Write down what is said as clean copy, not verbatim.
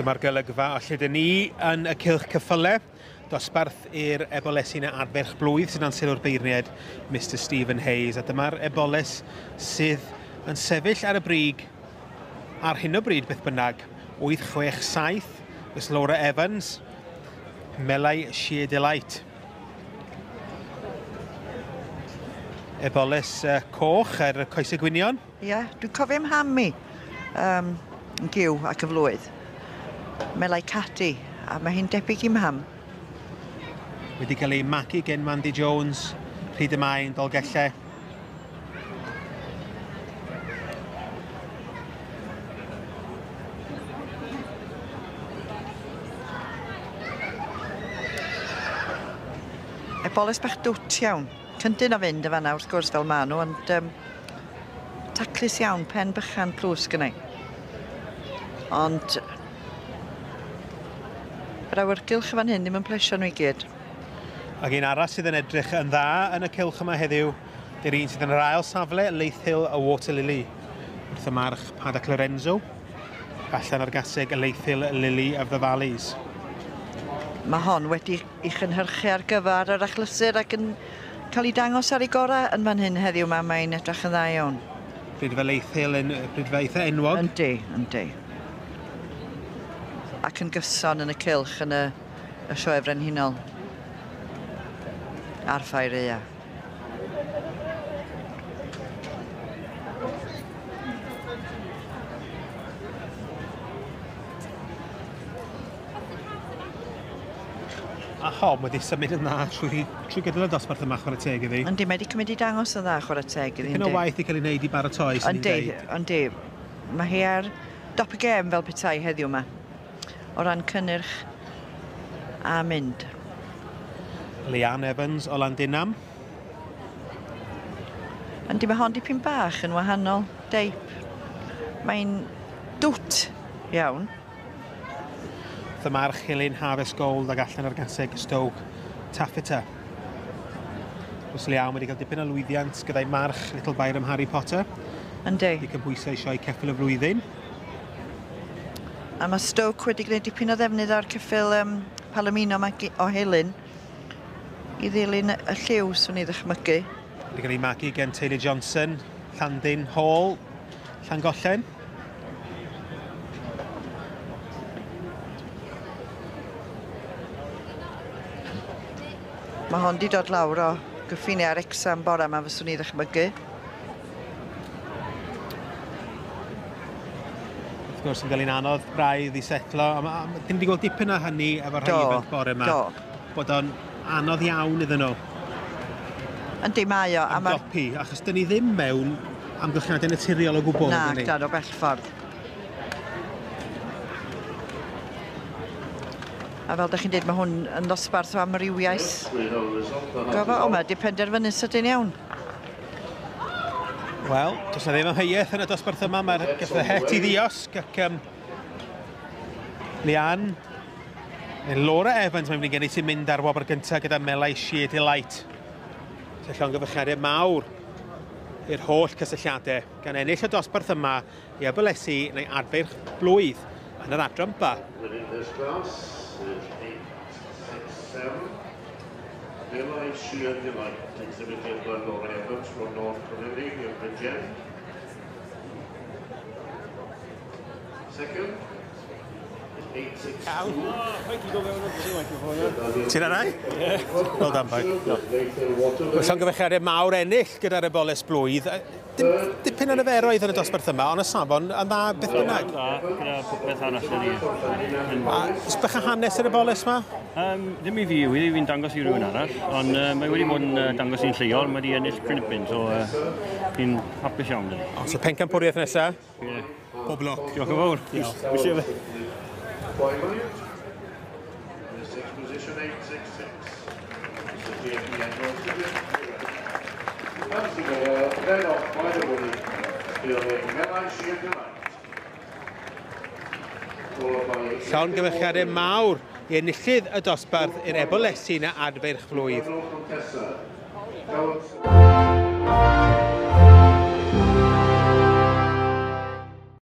Dyma'r golygfa o lle dyn ni yn y cylch ceffyle. Dosbarth i'r ebolesyn adferch blwydd sydd dan sylw'r beirniaid Mr Stephen Hayes. A dyma'r eboles sydd yn sefyll ar y brig ar hyn o bryd beth bynnag. 867, Miss Laura Evans, Melai Sheer Delight. Eboles coch ar y coesau gwynion. Ie, yeah, dwi'n cofio mham i yn gyw ac y flwydd. Melai Cadi, a mae hi'n debyg i mham. Wedi cael ei magu gen Mandy Jones, Rhyd y Maen, Dolgellau. Eboles bach dwt iawn. Cyndyn o fynd yn fanna wrth gwrs fel maen nhw, ond taclus iawn, pen bychan plws gynnau. Ond yr awyrgylch fan hyn ddim yn plesio nhw i gyd. Ac un arall sydd yn edrych yn dda yn y cylch yma heddiw, dy'r un sydd yn yr ail safle, Leithhill a Water Lily. Wrth y march Paddock Lorenzo, allan ar gaseg Leithhill Lily of the Valleys. Mae hon wedi ei chynhyrchu ar gyfer yr achlysur ac yn cael ei dangos ar ei gorau yn fan hyn heddiw yma, mae'n edrych yn dda iawn. Brydfa Leithhill yn brydfa eitha enwog. Yndi, yndi. Ac yn gyson yn y cylch yn y Sioe Frenhinol a'r Ffair Aeaf. A hon wedi symud yn dda trwy gydol y dosbarth yma, chwarae teg iddi. Yndi, mae wedi cymryd i dangos yn dda, chwarae teg iddi. Dipyn o waith i cael ei wneud i baratoi, sy'n ni'n dweud. Yndi, yndi. Mae hi ar dop y gêm fel petai heddiw yma, o ran cynnyrch a mynd. Leanne Evans o Landinam. Yndi, mae hon dipyn bach yn wahanol deip. Mae'n dwt iawn. Thymarch Helen Harvest Gold ag allan ar gaseg Stoke Taffeta. Oes Leanne wedi cael dipyn o lwyddiant gyda'i march Little Byram Harry Potter. Yndi. Wedi cymhwyso i sioe ceffyl y flwyddyn. A mae Stoke wedi gwneud dipyn o ddefnydd o'r ceffyl Palomino o Helen i ddilyn y lliw, swn i ddychmygu. Wedi cael ei magu gen Taylor Johnson, Llandyn Hall, Llangollen. Mae hon di dod lawr o gyffiniau Wrecsam bore yma, fyswn i ddychmygu. Wrth gwrs yn cael ein anodd braidd i setlo. Dyn ni wedi gweld dipyn o hynny efo'r rhai ifanc bore yma. Do. Bod o'n anodd iawn iddyn nhw. Yndi, mae o. Ymdopi, achos dyn ni ddim mewn amgylchiadau naturiol o gwbl. Na, dan o bell ffordd. A fel da chi'n dweud, mae hwn yn ddosbarth o amrywiaeth. Gofo, o, mae wedi penderfynu sydyn iawn. Wel, does na ddim amheuaeth yn y dosbarth yma, mae'r geffyl het i ddiosg ac Leanne, neu Laura Evans, mae'n mynd i gynnig sy'n mynd ar wobr gyntaf gyda Melai Sheer Delight. Sef llongyfarchiadau mawr i'r holl cysylltiadau gan ennill y dosbarth yma i abolesi neu adfeirch blwydd yn yr adran ba. Winning this class is 867. Melai Sheer Delight, exhibited by Laura Evans from North Carolina in Bridgend. Second is 862. Ti'n arau? Well done, boy. Llongyfarchiadau mawr ennill gyda'r eboles blwydd. Dipyn o niferoedd yn y dosbarth yma, ond y safon yn dda beth bynnag. Dda, gyda popeth arall yn i. A sbech a hanes yr eboles yma? Ddim i fi, wedi fi'n dangos i rhywun arall, ond mae wedi bod yn dangos i'n lleol, mae wedi ennill cryn dipyn, so fi'n hapus iawn dyn ni. O, so pencampwriaeth nesaf? Ie. Pob lwc. Diolch yn fawr. Diolch. Position 866. Then off by the way, Melai Sheer Delight. Llongyfarchiadau mawr i enillydd y dosbarth i'r ebolesyn a adfeirch flwydd. Contessa.